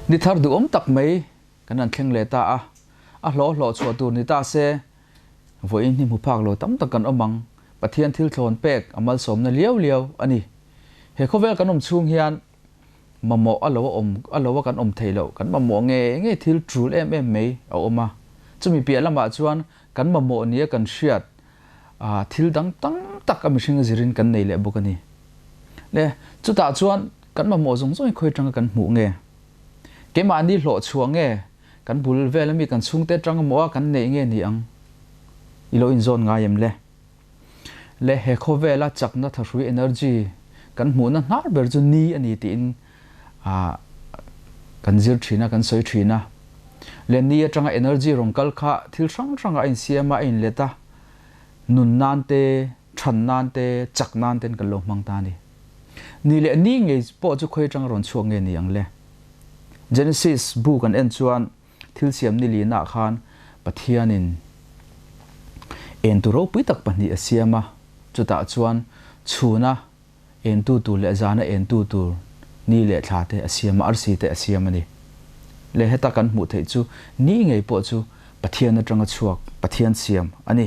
Ni thar duhawm tak mai kan han thleng leh ta a, a hlawh hlawh chhuah tur ni ta se, vawiin hi hmu phak lo tam tak kan awm ang. Pathian thil thlawn pek a malsawmna liau liau a ni. He khawvel kan awm chhung hian mamawh a lo a awm a lo a kan awm thei loh, kan mamawh nge nge thil tul em em mai a awm a. Chumi piah lamah chuan kan mamawh nia kan hriat ah thil dang tam tak a mihring a zirin kan nei leh bawk a ni. Le chutah chuan kan mamawh zawng zawng hi khawi atanga kan hmuh nge? Keimahni hlawh chhuah nge kan bul vel ami kan chhungte atang emaw a kan neih nge ni ang? I lo inzawn ngai em le? Le he khawvela chakna thahrui energy kan hmuhna hnar ber chu ni a ni tiin ah kan zir thin a, kan sawi thin a. Le ni atanga energy rawn kal kha thil hrang hrangah a insiam a, a inlet a, nun nan te, than nan te, chak nan ten kan lo hmang ta a ni. Ni leh ni ngei pawh chu khawi atanga rawn chhuak nge ni ang le? Genesis bu kan en chuan Thil siam ni lihnah khan Pathianin entu ropui tak pahnih a siam a, chutah chuan chhuna entu tur leh zana entu tur ni leh thla te a siam a, arsi te a siam a ni. Leh heta kan hmuh theih chu ni ngei pawh chu Pathian atanga chhuak Pathian siam a ni.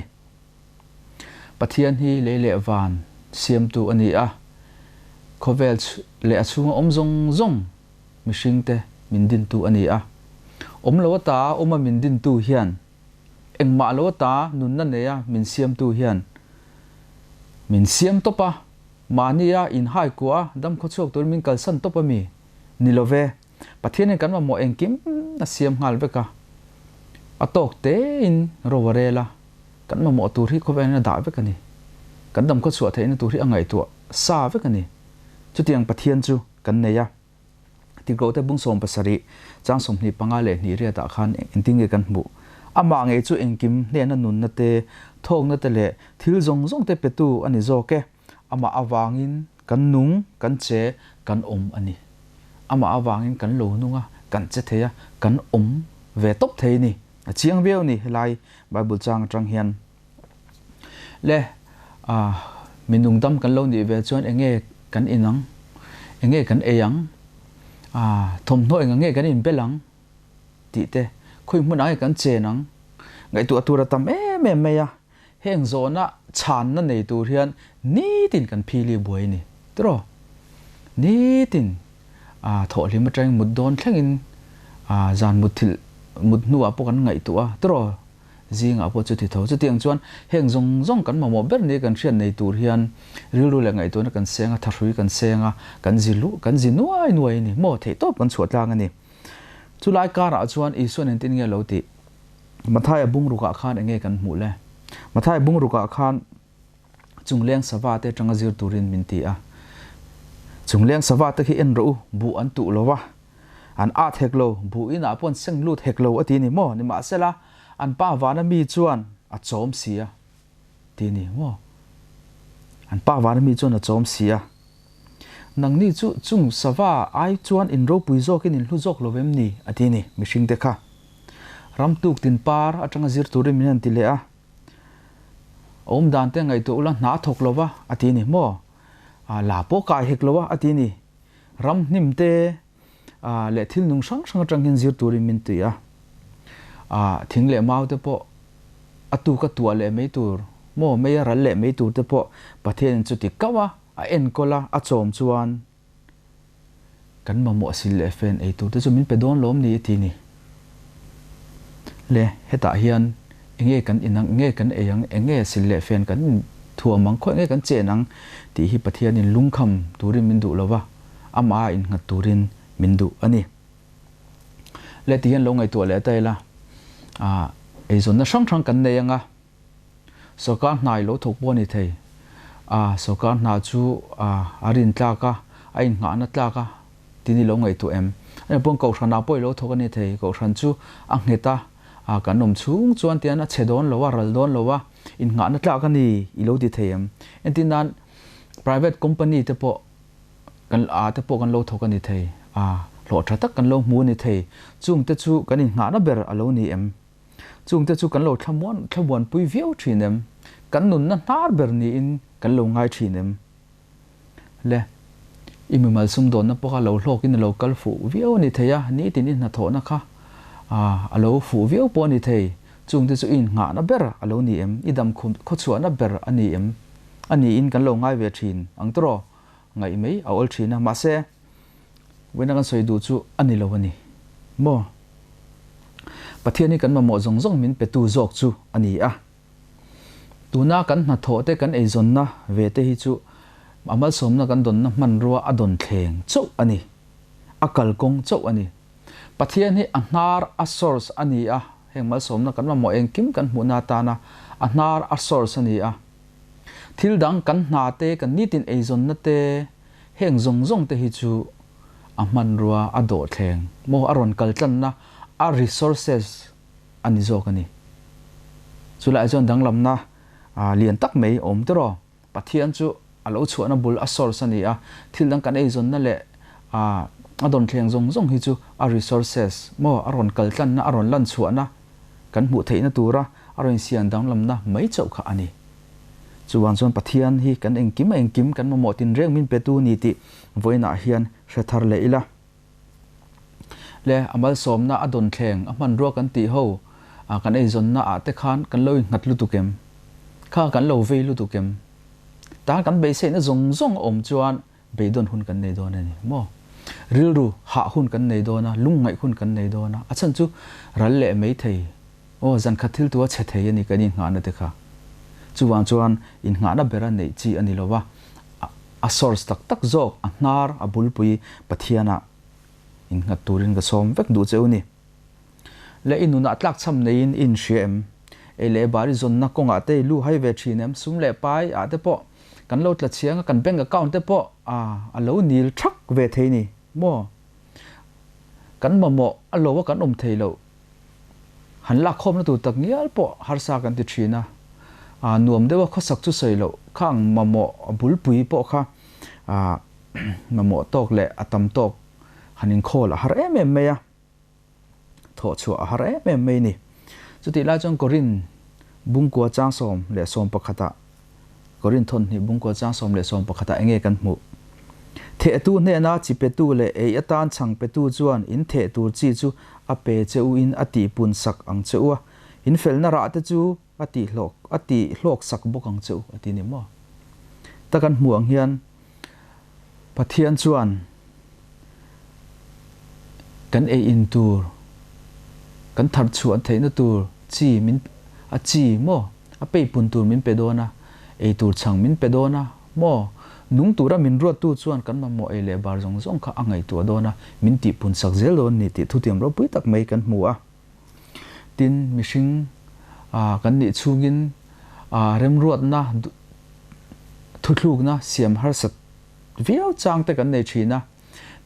Pathian hi lei leh van siamtu a ni a, khawvel leh a chhunga awm zawng zawng mihringte min dintu a ni a. Awm lo ata awma min dintu hian, engmah lo ata nunna neia min siamtu hian min siam tawp a, mahnia inhai kuah a dam khawchhuak turin min kalsan tawp a mi? Ni lo ve. Pathianin kan mamawh engkim a siam nghal vek a, a tawk tein ro a rel a, kan mamawh tur hi khawvelin a dah vek a ni. Kan dam khawchhuah theihna tur hi a ngaihtuah sa vek a ni. Chutiang Pathian chu kan nei a. Tikrote bung 70 chang 25 leh hnih riatah khan engtin nge kan hmuh? Amah ngei chu engkim hnehna nunna te, thawkna te leh thil zawng zawng te petu a ni zawk e. Amah avangin kan nung, kan che, kan awm a ni. Amah avangin kan lo nung a, kan che thei a, kan awm ve tawp thei a ni. A chiang viau a ni helai Bible chang atang hian. Le, ah, mi nungdam kan lo nih ve chuan enge kan in ang? Enge kan ei ang? Ah, thawmhnaw enga nge kan inbel ang? Tih te, khawi hmunah nge kan chen ang? Ngaihtuah tur a tam em em mai a, heng zawhna chhanna nei tur hian nitin kan phili buai a ni. Tiraw? Nitin, ah, thawhhlim atangin mut dawn thlengin, ah, zan mutthilh mut hnuah pawh kan ngaihtuah a, tiraw? Zingah pawh chuti tho. Chutiang chuan heng zawng zawng kan mamawh ber nia kan hriat nei tur hian rilru leh ngaihtuahna kan seng a, thahrui kan seng a, kan zi luh, kan zi nuai nuai a ni maw? Theihtawp kan chhuah tlang a ni. Chulai karah chuan Isua'n engtin nge a lo tih? Mathaia bungrukah khan enge kan hmuh le? Mathaia bungrukah khan Chungleng sava te atanga zir turin min ti a. Chungleng sava te khi en rawh u, buh an tuh lo va, an at hek lo, buh inah pawh an seng lut hek lo a ti ni maw? Nimahsela, an pa vana mi chuan a chawm si a ti ni maw? An pa vana mi chuan a chawm si a. Nangni chu chung sava ai chuan in ropui zawkin in hlu zawk lo vem ni? a ti ni, mihringte kha. Ram tuk tin par atanga zir turin min han ti leh a. A awm dan te ngaihtuah ula hna a thawk lo va a ti ni maw? Ah la pawh kai hek lo a a ti ni. Ram hnim te ah leh thil nung hrang hrang atang hian zir turin min tui a. Ah thing leh mau te pawh a tuk a tuah leh mai tur maw mei a ral leh mai tur te pawh Pathianin chuti kauh a a enkawl a a chawm chuan Kan mamawh sil leh fen ei tur te chu min pe dawn lawm ni ti ni. Le, hetah hian enge kan in ang, enge kan ei ang, enge sil leh fen kan in thuam ang, khawi enge kan chen ang tih hi Pathianin lungkham turin min duh lo va, amah a innghat turin min duh a ni. Le, ti hian lo ngaihtuah leh ta ila, ah, eizawnna hrang hrang kan nei ang a, Sorkar hna i lo thawk pawh a ni thei. A, sorkar hna chu a, a rin tlak a, a innghahna tlak a tin i lo ngaihtuah em? Ani pawn kohhranah pawh i lo thawk a ni thei. Kohhran chu a nghet a, a, kan awm chhung chuan tian a che dawn lo a, ral dawn lo a, innghahna tlak a ni i lo ti thei em? Entir nan private company te pawh kan, a te pawh kan lo thawk a ni thei. A, hlawh tha tak kan lo hmu a ni thei. Chungte chu kan innghahna ber a lo ni em? Chungte chu kan lo thlamuan thlamuanpui viau thin em? Kan nunna hnar ber niin kan lo ngai thin em? Le, I mimal sumdawnna pawh kha lo hlawkin a lo kal fuh viau a ni thei a, nitin i hnathawhna kha a lo fuh viau pawh a ni thei. Chungte chu i innghahna ber a lo ni em? I dam khawchhuahna ber a ni em? A niin kan lo ngai ve thin ang tawh ngaih mai a awl thin a, mahse vawiina kan sawi duh chu a ni lo a ni maw? Pathian hi kan mamawh zawng zawng min petu zawk chu a ni a. Tuna kan hnathawh te kan eizawnna ve te hi chu a malsawmna kan dawnna hmanrua a dawn thleng chauh a ni. A kalkawng chauh a ni. Pathian hi a hnar a source a ni a, heng malsawmna kan mamawh engkim kan hmuhna atana a hnar a source a ni a. Thil dang kan hna te kan nitin eizawnna te heng zawng zawng te hi chu a hmanrua a dawhthleng maw a rawn kaltlanna a resources a ni zawk a ni. Chulaiah chuan danglamna lian tak mai a awm tiraw? Pathian chu a lo chhuahna bul a source a ni a, thil dang kan eizawnna leh a dawnthleng zawng zawng hi chu a resources maw a rawn kaltlanna, a rawn lanchhuahna kan hmuh theihna tura a rawn insiam danglamna mai chauh kha a ni. Chuvang chuan Pathian hi kan engkim a engkim kan mamawh tinreng min petu ni tih vawiinah hian hre thar leh ila. Le a malsawmna a dawn thleng a hmanrua kan tih ho a kan eizawnna ah te khan kan lo innghat lutuk em? Kha kan lo vei lutuk em? Tan kan beiseihna zawng zawng a awm chuan beidawn hun kan nei dawn a ni maw? Rilru hah hun kan nei dawn a, lungngaih hun kan nei dawn a, a chhan chu ral leh mai thei aw zankhat thil tu a chhe thei a ni kan innghahna te kha. Chuvang chuan innghahna bera neih chi a ni lo va, A source tak tak zawk a hnar a bulpui Pathianah innghat turin ka sawm vek duh che u ni. Le i nunah tlakchham neiin i inhria em? Ei leh bar i zawnna kawngah te i lu hai ve thin em? Sum leh pai ah te pawh kan lo tla chhiang a, kan bank account te pawh a a lo nil thak ve thei ni maw? Kan mamawh a lo a kan awm thei loh. Han lak khawmna tur tak ngial pawh harsa kan ti thin a, aa nuam deuha khawsak chu sawi loh kha ang mamawh bulpui pawh kha aa mamawh tawk leh a tam tawk han inkhawl a har em em mai a, thawh chhuah a har em em mai ni. Chutih lai chuan Korin bungkua chang 11 ah Korin thawnhnih bungkua chang 11 ah enge kan hmuh? Thehtu hnena chi petu leh ei atan chhang petu chuan in theh tur chi chu a pe che u in a tihpun sak ang che u a, in felna rah te chu a tihhlawk a tihhlawk sak bawk ang che u a ti ni maw? Ta kan hmuh ang hian Pathian chuan kan ei in tur, kan thar chhuah theihna tur chi min a chi maw a peipun tur min pe dawn a, ei tur chhang min pe dawn a maw, nung tura min ruattu chuan kan mamawh ei leh bar zawng zawng kha a ngaihtuah dawn a, min tihpun sak zel dawn ni tih thutiam ropui tak mai kan hmu a. Tin, mihring kan nih chhungin remruatna thuthlukna siam harsat viau chang te kan nei thin a,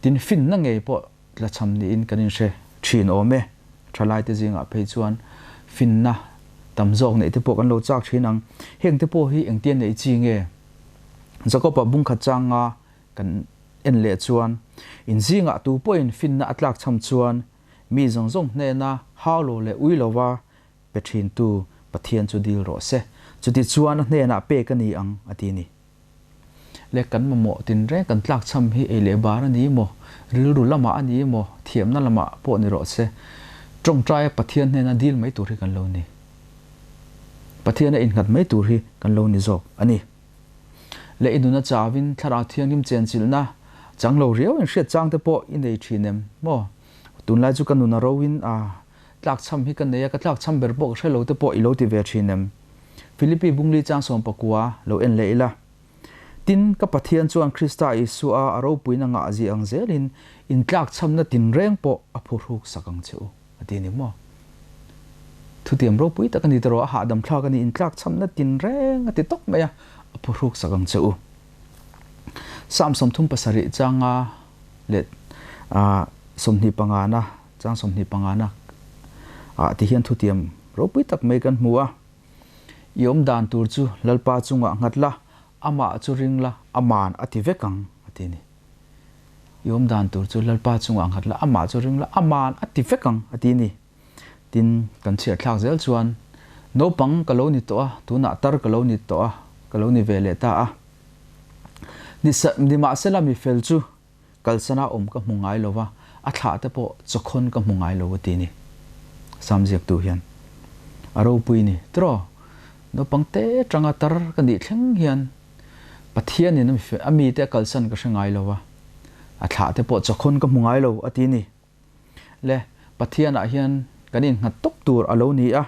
tin finna ngei pawh tlachham niin kan inhre thin awm e. Thalaite zingah phei chuan finna tam zawk neih te pawh kan lo chak thin ang. Heng te pawh hi engtia neih chi nge? Jakob-a bungkhat changa kan en leh chuan, In zingah tu pawhin finna a tlakchham chuan Mi zawng zawng hnena hau lo leh ui lova pe thintu Pathian chu dil rawh se, chuti chuan a hnenah pek a ni ang, a ti ni. Le kan mamawh tinreng kan tlakchham hi ei leh bar a ni maw, rilru lamah a ni maw, thiamna lamah pawh ni rawh se, tawngtaia Pathian hnena dil mai tur hi kan lo ni. Pathiana innghat mai tur hi kan lo ni zawk a ni. Le i nuna chauin Thlarau Thianghlim chenchilhna chang lo riau in hriat chang te pawh i nei thin em maw? Tunlai chu ka nuna roin a tlakchham hi ka nei a, ka tlakchham ber pawh ka hre lo te pawh i lo ti ve thin em? Philippi Bungli chang 19 lo en leh ila. Tin, ka Pathian chuan Krista Isua a ropuina ngah zia ang zelin in tlakchhamna tinreng pawh a phuhruk sak ang che u. A ti ni maw? Thutiam ropui tak a ni tawh a, hahdam thlak a ni, intlakchhamna tinreng a ti tawp mai a, a phuhruk sak ang che u. Psalm 37 changa leh 25 na, chang 25 na ah ti hian thutiam ropui tak mai kan hmu a. I awm dan tur chu Lalpa chungah nghat la, amah chu ring la, aman a ti vek ang a ti ni. I awm dan tur chu Lalpa chungah nghat la, amah chu ring la, aman a ti vek ang, a ti ni. Tin, kan chhiar thlak zel chuan, Naupang ka lo ni tawh a, tunah tar ka lo ni tawh a, ka lo ni ve leh ta a. Ni, nimahsela mi fel chu Kalsana awm ka hmu ngai lo va, a thlah te pawh chawkhawn ka hmu ngai lo a ti ni. Sam ziaktu hian a ropui ni tiraw? Naupang te atanga tar ka nih thleng hian Pathianin a mite a kalsan ka hre ngai lo va, a thlah te pawh chawkhawn ka hmu ngai lo a ti ni. Le, Pathianah hian kan innghat tawp tur a lo ni a.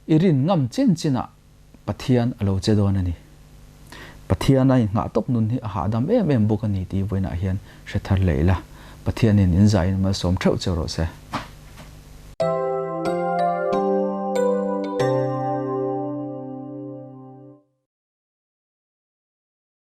I rin ngam chin chinah Pathian a lo che dawn a ni. Pathian a inngah tawp nun hi a hahdam em em bawk a ni tih vawiinah hian hre thar leh ila. Pathianin in zaiin malsawm theuh che rawh se.